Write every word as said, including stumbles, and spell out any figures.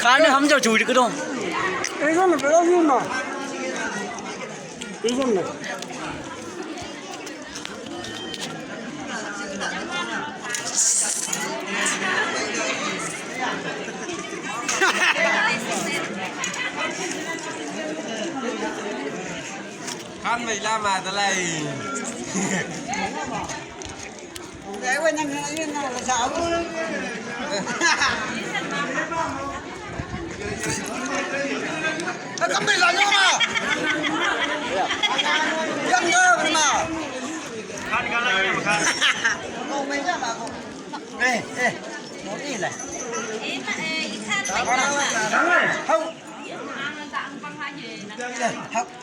Khan ham jau chu dikdo. Isn't it very much? Isn't it? Khan mai la ma da lai. Ka mai la yo ma. Yang ga ma. Khan ga la ya ma khan. Eh, eh. Mo ni la. Hau. Hau.